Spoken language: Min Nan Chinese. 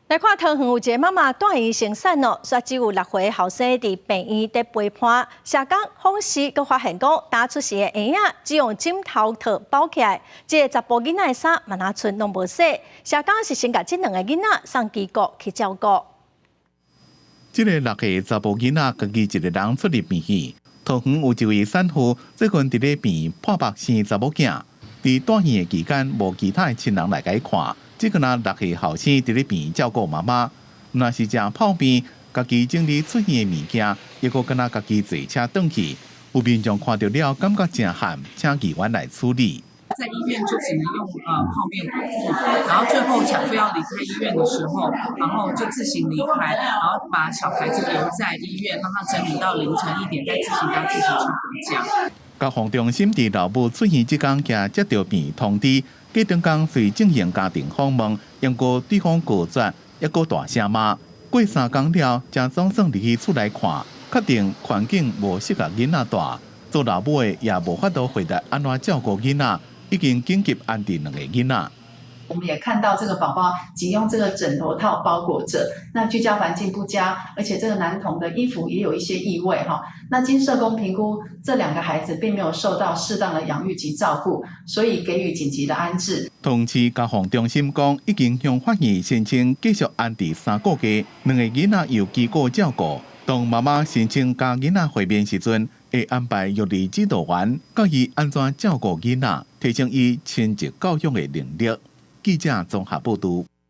來看桃園有一個媽媽住院生產哦，煞只有6歲後生佇病院佇陪伴。社工訪視閣發現講，剛出世的嬰仔只用枕頭套包起來，這個查埔囡仔的衫嘛若賰攏無洗。社工是先共這兩個囡仔送機構去照顧。這個6歲查埔囡仔家己一個人出入病院。桃園有一位產婦最近佇咧病院破腹生查某囝，佇住院的期間無其他的親人來共伊看。這個若6歲後生佇咧病院照顧媽媽，若是食泡麵，家己整理出院的物件，抑閣敢若家己坐車轉去，有民眾看著了，感覺誠憾，請議員來處理。在醫院就只能用泡麵果腹，然後最後產婦要離開醫院的時候，然後就自行離開，然後把小孩子留在醫院，讓他整理到凌晨1點，再自行搭計程車回家。家防中心佇老母出院這工，才接著病院通知，隔轉工隨進行家庭訪問，毋過對方拒絕，抑閣大聲罵。過3工了，才總算入去厝內看，確定環境無適合囡仔蹛，做老母的也無法度回答按怎照顧囡仔，已經緊急安置兩個囡仔。我們也看到這個寶寶僅用這個枕頭套包裹着，那居家環境不佳，而且這個男童的衣服也有一些異味哈。那經社工評估，這兩個孩子並沒有受到適當的養育及照顧，所以給予緊急的安置。同時，家防中心講，已經向法院申請繼續安置3個月，兩個囡仔由機構照顧。當媽媽申請共囡仔會面時陣，會安排育兒指導員教伊按怎照顧囡仔，提升伊親職教養的能力。記者綜合報導。